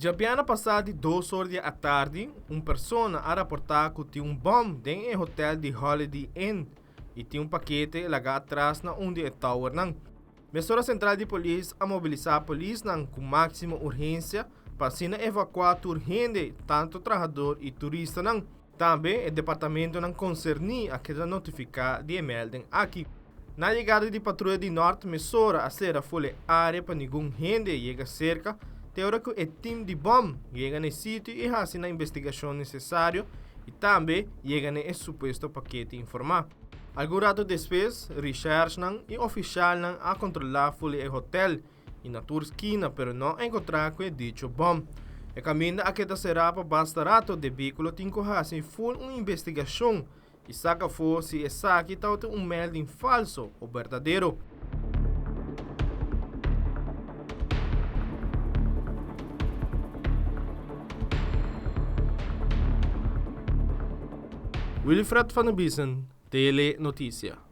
Djabièrnè pasá di dos or di atardi, un persona a raportá ku tin un bòm den e hotèl di Holiday Inn i tin un pakete lagá atras na un di e towernan. Mesora sentral di polis a mobilisá polisnan ku máksimo urgensia pa asina evakuá tur hende, tantu trahador i turistanan. Tambe e departamentonan konserní a keda notifiká di e melding aki. Na yegada di patruya di Nort mesora a sera ful e área pa ningun hende yega serka te ora ku e tim di bòm yega na e sitio i hasi nan investigashon nesesario i tambe yega na e supuesto pakete informá. Algun rato despues, rishèrsnan i ofishalnan a kontrolá ful e hotèl i na tur skina pero no a enkontrá ku e dicho bòm. E kaminda a keda será pa basta rato debí ku lo tin ku hasi ful un investigashon i saka afó si esaki tabata un melding falso o berdadero. Wilfred van der Biesen, Tele Noticia.